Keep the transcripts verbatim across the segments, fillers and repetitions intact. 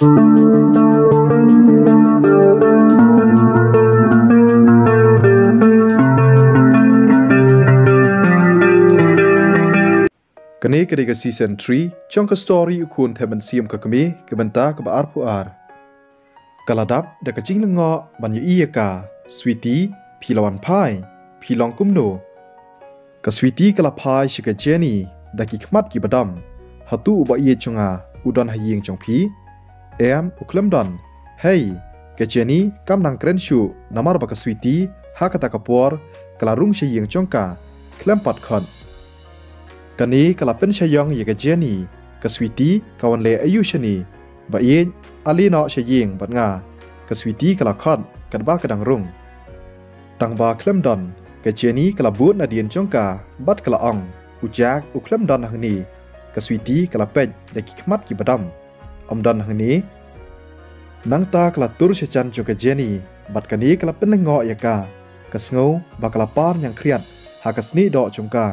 Kane ka dei ka season three jong ka story U Khun Them Mynsiem Ka Kmie, ka bynta kaba arphew ar. Ka la dap da ka jinglyngngoh ban ïohi ïa ka Sweety. Phi la wan phai, phi long kumno? Ka Sweety ka la phai sha ka Jenny da ki khmat kiba dam. Hato u ba ïeit jong nga u don ha ïing jong phi? Em, u khlem don. Hei, ka Jenny kam nang kren shuh namar ba ka Sweety ha kata ka por ka la rung sha ïing jong ka, khlem pat khot. Kane ka la pynshai ïong ïa ka Jenny. Ka Sweety ka wan leh aïu shane? Ba ïeit, ale noh sha ïing bad nga. Ka Sweety ka la khot katba ka dang rung. Tang ba khlem don, ka Jenny ka la bud nadien jong ka bad ka la ong, u Jack u khlem don hangne. Ka Sweety ka la peit da ki khmat kiba dam. Ym don hangne? Nangta ka la tur sha jan jong ka Jenny bad kane ka la pynlyngngoh ïa ka. Ka sngew ba ka la par ñiangkhriat ha ka snieh doh jong ka.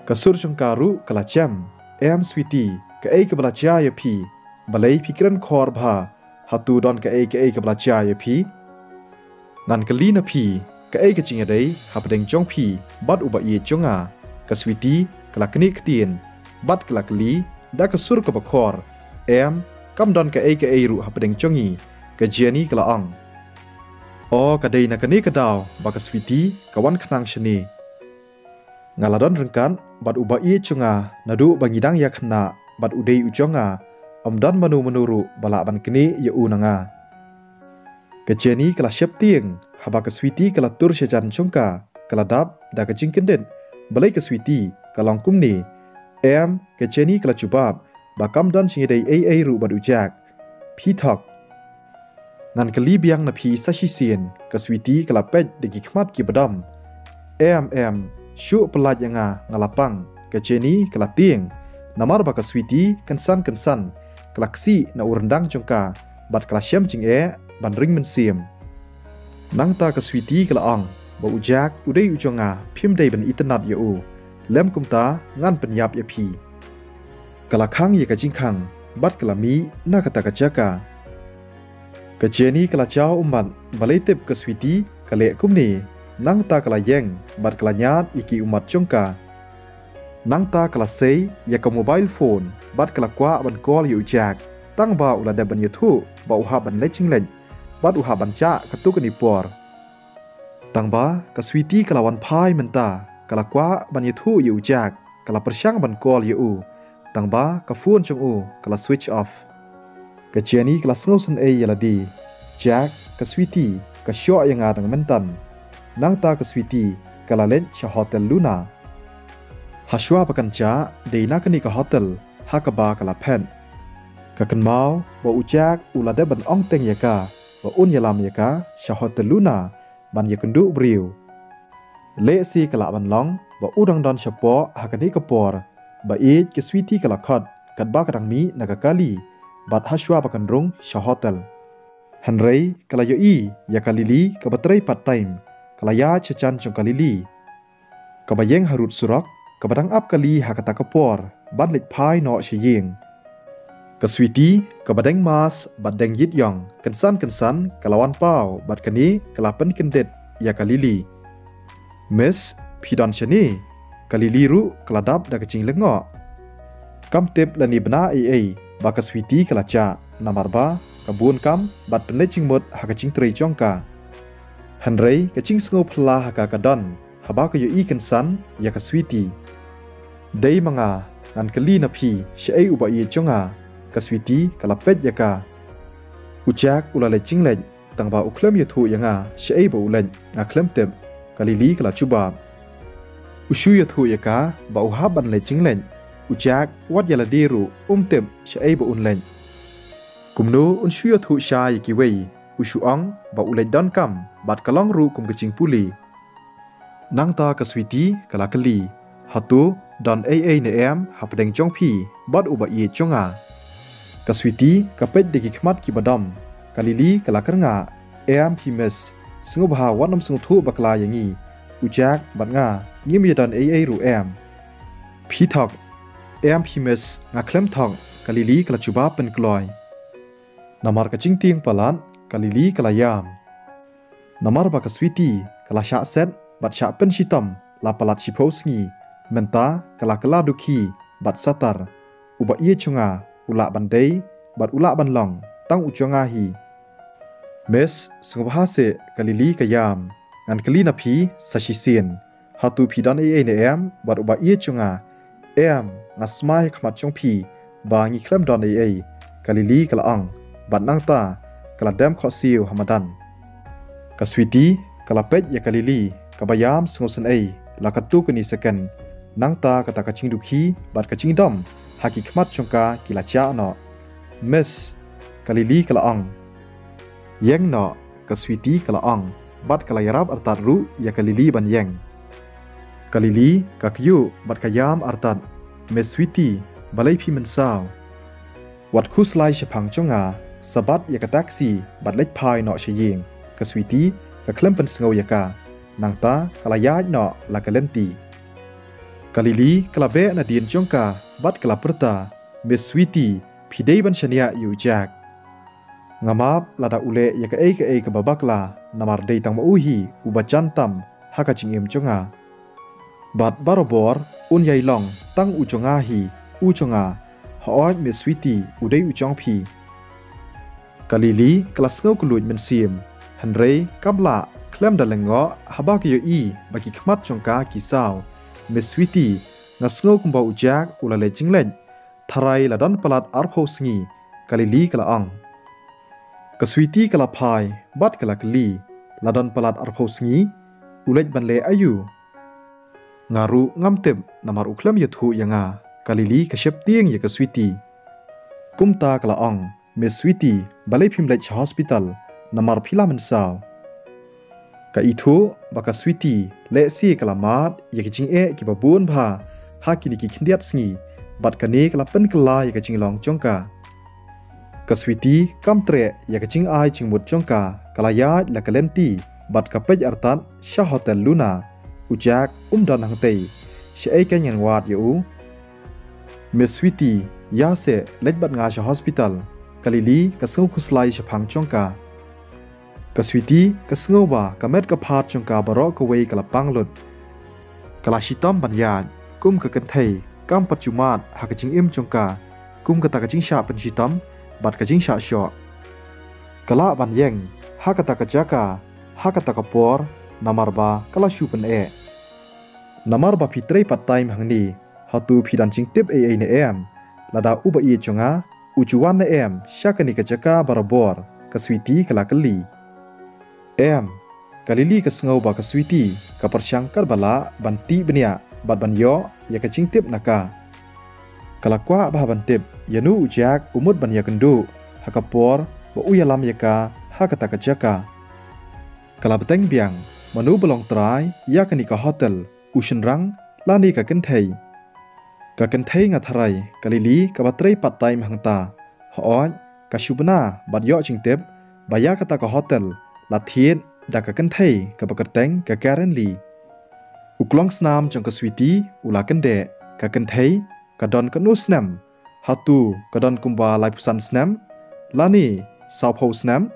Ka sur jong ka ruh ka la jem. Em Sweety, kaei kaba la jia ïa phi? Balei phi kren khor bha? Hato don kaei kaei kaba la jia ïa phi? Ngan kylli na phi, kaei ka jingïadei hapdeng jong phi bad u ba ïeit jong nga? Ka Sweety ka la knieh ktien bad ka la kylli da ka sur kaba khor. Em, kam don kaei kaei ruh hapdeng jong ngi, ka Jenny ka la ong. O, ka dei na kane ka daw ba ka Sweety ka wan khnang shane. Nga la don ryngkat bad u ba ïeit jong nga naduh ba ngi dang ïakhynnah bad u dei u jong nga. Ym don mano mano ruh ba lah ban knieh ïa u na nga. Ka Jenny ka la sheptieng haba ka Sweety ka la tur sha jan jong ka, ka la dap da ka jingkyndit. Balei ka Sweety ka long kumne? Em, ka Jenny ka la jubab ba kam don jingïadei ei ei ruh bad u Jack. Phi thok. Ngan kylli biang na phi sa shisien, ka Sweety ka la peit da ki khmat kiba dam. Em, em, shu pyllait ïa nga, nga la pang, ka Jenny ka la tieng. Namar ba ka Sweety kynsan kynsan ka la ksih na u ryndang jong ka bad ka la shem jingeh ban ring mynsiem. Nangta ka Sweety ka la ong ba u Jack u dei u jong nga, phim dei ban itynnad ïa u. Lem kumta ngan pynïap ïa phi. Ka la khang ïa ka jingkhang bad ka la mih na kata ka jaka. Ka Jenny ka la jaw ummat, balei tip ka Sweety ka leh kumne. Nangta ka la ïeng bad ka la ñiad ïa ki ummat jong ka. Nangta ka la sei ïa ka mobile phone bad ka la kwah ban call ïa u Jack, tang ba u la dep ban ïathuh ba u hap ban leit jingleit bad u hap ban jah katto katne por. Tang ba ka Sweety ka la wan phai mynta, ka la kwah ban ïathuh ïa u Jack, ka la pyrshang ban call ïa u, tang ba ka phone jong u ka la switch off. Ka Jenny ka la sngew sngewsih ïa lade. Jack, ka Sweety ka shoh ïa nga dang mynta. Nangta ka Sweety ka la leit sha Hotel Luna. Hashwa ba kan jah, dei na kane ka hotel ha kaba ka la phet. Ka kynmaw ba u Jack u la dep ban ong teng ïa ka ba un ïalam ïa ka sha Hotel Luna ban ïakynduh briew. Lehse ka lah ban long ba u dang don shapoh ha kane ka por. Ba ïeit ka Sweety ka la khot katba ka dang mih na ka kali bad hashwa ba kan rung sha hotel. Hynrei ka la ïohi ïa ka Lily kaba trei part time. Ka la ïaid sha jan jong ka Lily kaba ïeng harud surok, kaba dang ap kali ha kata ka por ban leit phai noh sha ïing. Ka Sweety kaba deng mask bad deng ïit ïong, kynsan kynsan ka la wan paw bad kane ka la pynkyndit ïa ka Lily. Miss, phi don shane? Ka Lily ruh ka la dap da ka jinglyngngoh. Kam tip lane bna ei ei ba ka Sweety ka la jah, namar ba ka bun kam bad pynleit jingmut ha ka jingtrei jong ka. Hynrei ka jingsngewphylla ha ka ka don haba ka ïohi kynsan ïa ka Sweety. Dei ma nga, ngan kylli na phi, shaei u ba ïeit jong nga? Ka Sweety ka la peit ïa ka. U Jack u la leit jingleit, tang ba u khlem ïathuh ïa nga shaei ba u leit, nga khlem tip, ka Lily ka la jubab. U shu ïathuh ïa ka ba u hap ban leit jingleit. U Jack wat ïa lade ruh um tip shaei ba un leit. Kumno un shu ïathuh shai ïa kiwei, u shu ong ba u leit donkam bad ka long ruh kum ka jingpule. Nangta ka Sweety ka la kylli, hato don ei ei ne em hapdeng jong phi bad u ba ïeit jong nga? Ka Sweety ka peit da ki khmat kiba dom. Ka Lily ka la kyrngah, em phi Miss, sngewbha wat nym sngewthuh bakla ïa ngi. U Jack bad nga ngim ïadon ei ei ruh em. Phi thok? Em phi Miss, nga khlem thok, ka Lily ka la jubab pynkloi. Namar ka jingtieng palat, ka Lily ka la ïam. Namar ba ka Sweety ka la shah set bad shah pynshitom la palat shiphew sngi, mynta ka la kylla dukhi bad satar. Uba ïeit jong nga u lah ban dei bad u lah ban long tang u jong nga hi. Miss, sngewbha seh, ka Lily ka ïam. Ngan kylli na phi sa shisien. Hato phi don ei ei ne em bad uba ïeit jong nga? Em, nga smai ha khmat jong phi ba ngi khlem don ei ei, ka Lily ka la ong bad nangta ka la dem khohsiew ha madan. Ka Sweety ka la peit ïa ka Lily kaba ïam sngewsynei la katto katne second. Nangta kata ka jingdukhi bad ka jingdom ha ki khmat jong ka ki la jah noh. Miss, ka Lily ka la ong. Ïeng noh, ka Sweety ka la ong bad ka la ïarap artat ruh ïa ka Lily ban ïeng. Ka Lily ka kyiuh bad ka ïam artat. Miss Sweety, balei phi mynsaw? Wat khuslai shaphang jong nga, sa bat ïa ka taxi bad leit phai noh sha ïing. Ka Sweety ka khlem pynsngew ïa ka. Nangta ka la ïaid noh la ka lynti. Ka Lily ka la beh nadien jong ka bad ka la pyrta, Miss Sweety, phi dei ban shaniah ïa u Jack. Nga map lada u leh ïa kaei kaei kaba bakla, namar dei tang ma u hi uba jan tam ha ka jingim jong nga. Bad barabor un ïai long tang u jong nga hi, u jong nga. Hooid Miss Sweety, u dei u jong phi. Ka Lily ka la sngew kylluid mynsiem, hynrei kam lah khlem da lyngngoh haba ka ïohi ba ki khmat jong ka ki saw. Miss Sweety, nga sngew kumba u Jack u la leit jingleit. Tharai la don palat arphew sngi, ka Lily ka la ong. Ka Sweety ka la phai bad ka la kylli, la don palat arphew sngi? U leit ban leh aïu? Nga ruh ngam tip namar u khlem ïathuh ïa nga, ka Lily ka sheptieng ïa ka Sweety. Kumta ka la ong, Miss Sweety, balei phim leit sha hospital, namar phi la mynsaw? Ka ithuh ba ka Sweety lehse ka la mad ïa ki jingeh kiba bun bha ha kine ki khyndiat sngi, bad kane ka la pynkylla ïa ka jinglong jong ka. Ka Sweety kam treh ïa ka jingai jingmut jong ka, ka la ïaid la ka lynti bad ka peit artat sha Hotel Luna. U Jack um don hangtei. Shaei kan ngan wad ïa u? Miss Sweety, ïa seh, leit bad nga sha hospital. Ka Lily ka sngew khuslai shaphang jong ka. Ka Sweety ka sngew ba ka met ka phad jong ka baroh kawei ka la pang lut. Ka la shitom ban ïaid, kum ka kynthei kam pat ju mad ha ka jingim jong ka, kum kata ka jingshah pynshitom bad ka jingshah shoh. Ka lah ban ïeng ha kata ka jaka ha kata ka por, namar ba ka la shu pyneh. Namar ba phi trei part time hangne, hato phi don jingtip ei ei ne em? Lada uba ïeit jong nga u ju wan ne em sha kane ka jaka barabor? Ka Sweety ka la kylli. Em, ka Lily ka sngew ba ka Sweety ka pyrshang katba lah ban tih bniah bad ban ïoh ïa ka jingtip na ka. Ka la kwah bha ban tip ïano u Jack u mut ban ïakynduh ha ka por ba u ïalam ïa ka ha kata ka jaka. Ka la bteng biang mano ba long trai ïa kane ka hotel, u shynrang lane ka kynthei. Ka kynthei, nga tharai ka Lily kaba trei part time hangta. Hooid, ka shu bna bad ïoh jingtip ba ïa kata ka hotel la thied da ka kynthei kaba kyrteng ka Karen Lee. U klong snam jong ka Sweety u la kyndeh, ka kynthei ka don katno snem? Hato ka don kumba laiphew san snem lane sawphew snem?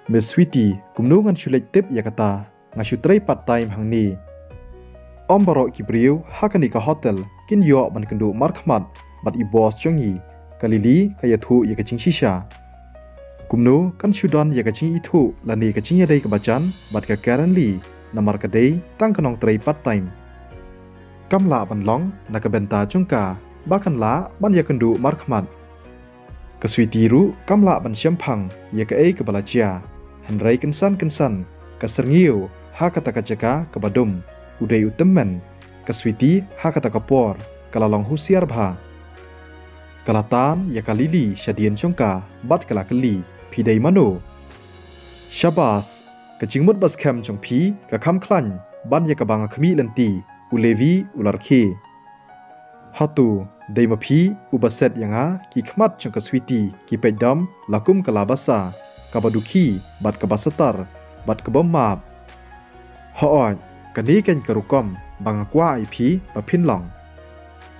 Miss Sweety, kumno ngan shu leit tip ïa kata? Nga shu trei part time hangne. Ym baroh ki briew ha kane ka hotel kin ïoh ban kynduh markhmat bad i boss jong ngi, ka Lily ka ïathuh ïa ka jingshisha. Kumno kan shu don ïa ka jingithuh lane ka jingïadei kaba jan bad ka Karen Lee, namar ka dei tang ka nongtrei part time? Kam lah ban long na ka bynta jong ka ba kan lah ban ïakynduh markhmat. Ka Sweety ruh kam lah ban shemphang ïa kaei kaba la jia. Hynrei kynsan kynsan ka syrngiew ha kata ka jaka kaba dum. U dei u tymmen. Ka Sweety ha kata ka por ka la long husiar bha. Ka la tan ïa ka Lily shadien jong ka bad ka la kylli, phi dei mano? Shabas, ka jingmut ba skhem jong phi ka kham khlaiñ ban ïa kaba nga khmih lynti, u Levi u la rkhie. Hato dei ma phi uba set ïa nga? Ki khmat jong ka Sweety ki peit dom la kum ka la basa, kaba dukhi bad kaba satar bad kaba map. Hooid, kane keiñ ka rukom ba nga kwah ïa phi ba phin long.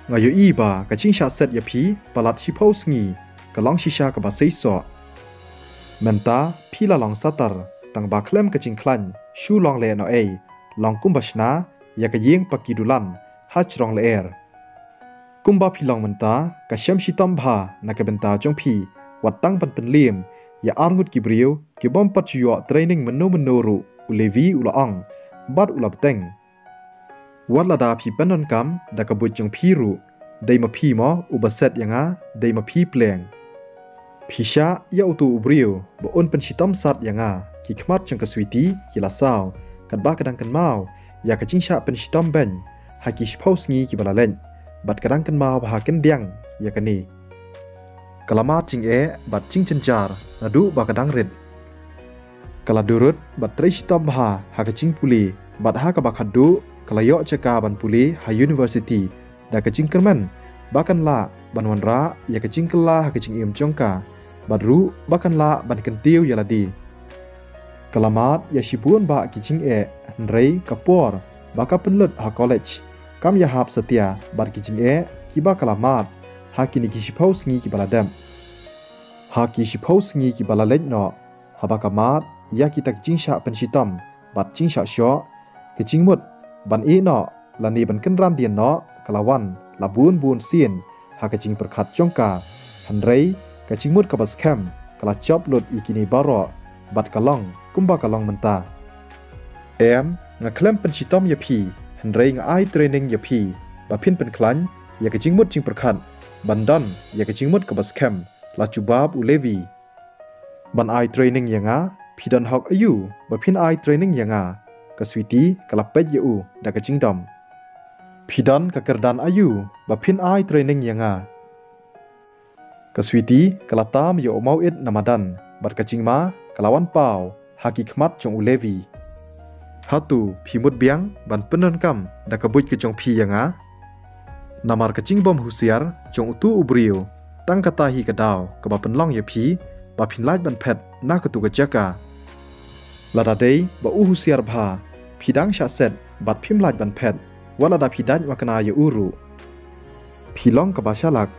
Nga ïohi ba ka jingshah set ïa phi palat shiphew sngi ka long shisha kaba seisoh. Mynta phi la long satar, tang ba khlem ka jingkhlaiñ shu long leh noh ei, long kumba shna ïa ka ïing paki dulan ha jrong lyer. Kumba phi long mynta, ka shem shitom bha na ka bynta jong phi, wat tang ban pynliem ïa arngut ki briew ki bym pat ju ïoh training mynno mynno ruh, u Levi u la ong bad u la bteng. Wat lada phi pyndonkam da ka buit jong phi ruh, dei ma phi mo uba set ïa nga, dei ma phi pleng. Phi shah ïa uto u briew ba un pynshitom sat ïa nga. Ki khmat jong ka Sweety ki la saw, katba ka dang kynmaw ïa ka jingshah pynshitom beiñ ha ki shiphew sngi kiba la leit, bad ka dang kynmaw bha khyndiat ïa kane. Ka la mad jingeh bad jingjynjar naduh ba ka dang rit. Ka la durut bad trei shitom bha ha ka jingpule, bad ha kaba khatduh ka la ïoh jaka ban pule ha university, da ka jingkyrmen ba kan lah ban wanrah ïa ka jingkylla ha ka jingim jong ka, bad ruh ba kan lah ban kyntiew ïa lade. Ka la mad ïa shibun bah ki jingeh, hynrei ka por ba ka pynlut ha college kam ïahap satia bad ki jingeh kiba ka la mad ha kine ki shiphew sngi kiba la dep. Ha ki shiphew sngi kiba la leit noh, haba ka mad ïa kita ki jingshah pynshitom bad jingshah shoh, ka jingmut ban ïeh noh lane ban kynran dien noh ka la wan la bun bun sien ha ka jingpyrkhat jong ka. Hynrei ka jingmut kaba skhem ka la jop lut ïa kine baroh, bad ka long kumba ka long mynta. Em, nga khlem pynshitom ïa phi, hynrei nga ai training ïa phi ba phin pynkhlaiñ ïa ka jingmut jingpyrkhat ban don ïa ka jingmut kaba skhem, la jubab u Levi. Ban ai training ïa nga? Phi don hok aïu ba phin ai training ïa nga? Ka Sweety ka la peit ïa u da ka jingdom. Phi don ka kyrdan aïu ba phin ai training ïa nga? Ka Sweety ka la tam ïa u Mawit na madan, bad ka jingma ka la wan paw ha ki khmat jong u Levi. Hato phi mut biang ban pyndonkam da ka buit ka jong phi ïa nga? Namar ka jingbym husiar jong uto u briew, tang kata hi ka daw kaba pynlong ïa phi ba phin lait ban phet na kato ka jaka. Lada dei ba u husiar bha, phi dang shah set bad phim lait ban phet, wat lada phi dait makna ïa u ruh. Phi long kaba shalak,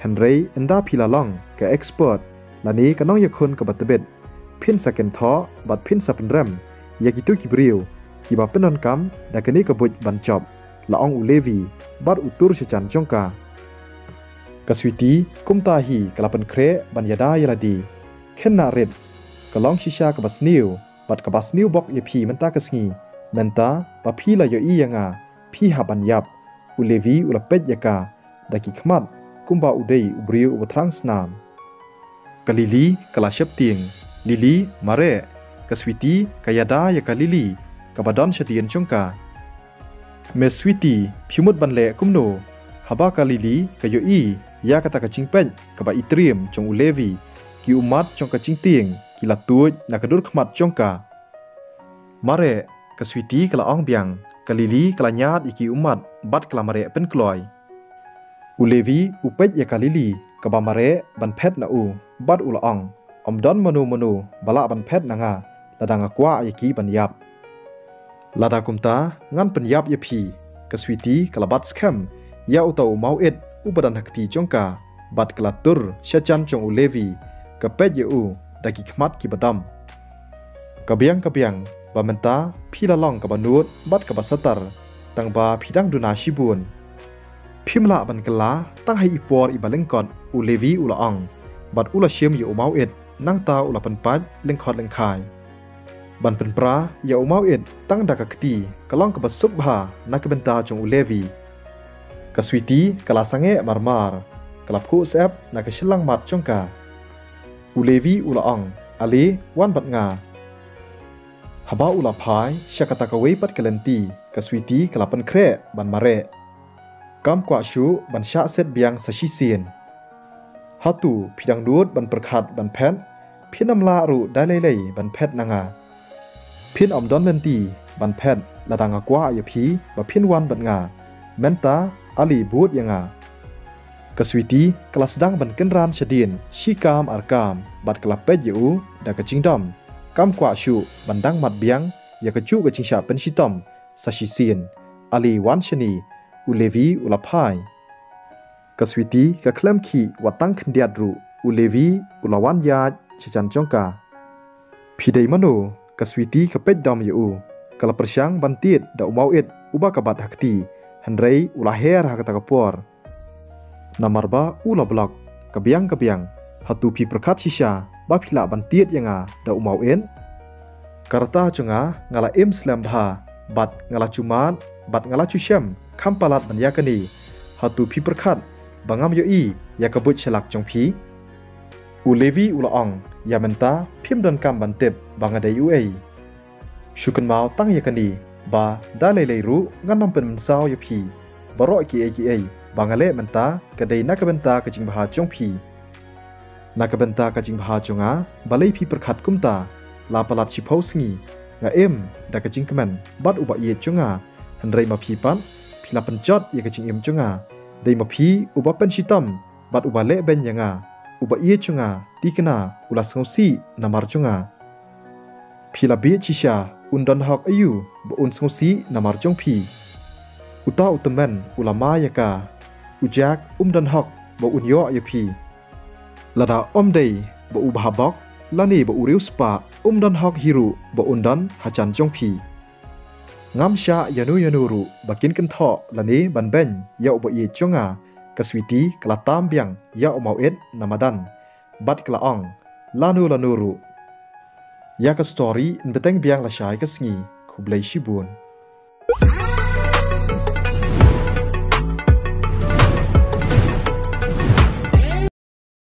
hynrei ynda phi la long ka expert lane ka nongïakhun kaba tbit, phin sa kynthoh bad phin sa pynrem ïa kito ki briew kiba pyndonkam da kane ka buit ban jop, la ong u Levi bad u tur shajan jong ka. Ka Sweety kumta hi ka la pynkhreh ban ïada ïa lade. Khynnah rit, ka long shisha kaba sniew bad kaba sniew bok ïa phi mynta ka sngi. Mynta ba phi la ïohi ïa nga, phi hap ban ïap. U Levi u la peit ïa ka da ki khmat kumba u dei u briew uba thrang snam. Ka Lily ka la sheptieng. Lily, mareh. Ka Sweety ka ïada ïa ka Lily kaba don shadien jong ka. Miss Sweety, phi mut ban leh kumno? Haba ka Lily ka ïohi ïa kata ka jingpeit kaba itriem jong u Levi, ki ummat jong ka jingtieng ki la tuid na ka dur khmat jong ka. Mareh, ka Sweety ka la ong biang. Ka Lily ka la ñiad ïa ki ummat bad ka la mareh pynkloi. U Levi u peit ïa ka Lily kaba mareh ban phet na u, bad u la ong, ym don mano mano ba lah ban phet na nga lada nga kwah ïa ki ban ïap. Lada kumta ngan pynïap ïa phi. Ka Sweety ka la bat skhem ïa uta u Mawit uba don ha kti jong ka, bad ka la tur shajan jong u Levi, ka peit ïa u da ki khmat kiba dom. Ka biang ka biang ba mynta phi la long kaba nud bad kaba satar, tang ba phi dang duna shibun. Phim lah ban kylla tang ha i por iba lyngkot, u Levi u la ong, bad u la shim ïa u Mawit, nangta u la pynpait lyngkhot lyngkhai. Ban pynpra ïa u Mawit tang da ka kti ka long kaba suk bha na ka bynta jong u Levi. Ka Sweety ka la sangeh marmar, ka la phuh syep na ka shyllangmat jong ka. U Levi u la ong, ale, wan bad nga. Haba u la phai sha kata kawei pat ka lynti, ka Sweety ka la pynkhreh ban mareh. Kam kwah shuh ban shah set biang sa shisien. Hato phi dang nud ban pyrkhat ban phet? Phin ym lah ruh da lei lei ban phet na nga. Phin ym don lynti ban phet lada nga kwah ïa phi ba phin wan bad nga. Mynta ale bud ïa nga. Ka Sweety ka la sdang ban kynran shadien shi kam ar kam bad ka la peit ïa u da ka jingdom. Kam kwah shuh ban dang mad biang ïa kajuh ka jingshah pynshitom sa shisien. Ale wan shane, u Levi u la phai. Ka Sweety ka khlem khih wat tang khyndiat ruh, u Levi u la wan ïaid shajan jong ka. Phi dei mano? Ka Sweety ka peit dom ïa u. Ka la pyrshang ban tied da u Mawit uba ka bat ha kti, hynrei u la her ha kata ka por. Namar ba u la block. Ka biang ka biang. Hato phi pyrkhat shisha ba phi lah ban tied ïa nga da u Mawit? Ka rta jong nga, nga la im slem bha, bad nga la sumar, bad nga la shem, kham palat ban ïa kane. Hato phi pyrkhat ba ngam ïohi ïa ka buit shalak jong phi? U Levi u la ong, ïa mynta phim donkam ban tip ba nga dei uei. Shu kynmaw tang ïa kane, ba da lei lei ruh ngan ym pynmynsaw ïa phi. Baroh kiei kiei ba nga leh mynta ka dei na ka bynta ka jingbha jong phi. Na ka bynta ka jingbha jong nga, balei phi pyrkhat kumta? La palat shiphew sngi nga im da ka jingkmen bad uba ïeit jong nga, hynrei ma phi pat, phi la pynjot ïa ka jingim jong nga. Dei ma phi uba pynshitom bad uba leh beiñ ïa nga. Uba ïeit jong nga, thikna, u la sngewsih namar jong nga. Phi la bieit shisha, un don hok aïu ba un sngewsih namar jong phi? Uta u tymmen u la mai ïa ka. U Jack um don hok ba un ïoh ïa phi. Lada um dei ba u bhabok lane ba u riewspah, um don hok hi ruh ba un don hajan jong phi. Ngam shah ïano ïano ruh ba kin kynthoh lane ban beiñ ïa uba ïeit jong nga. Ka Sweety ka la tam biang ïa u Mawit na madan, bad ka la ong, lano lano ruh. Ïa ka story yn bteng biang lashai ka sngi. Khublei shibun.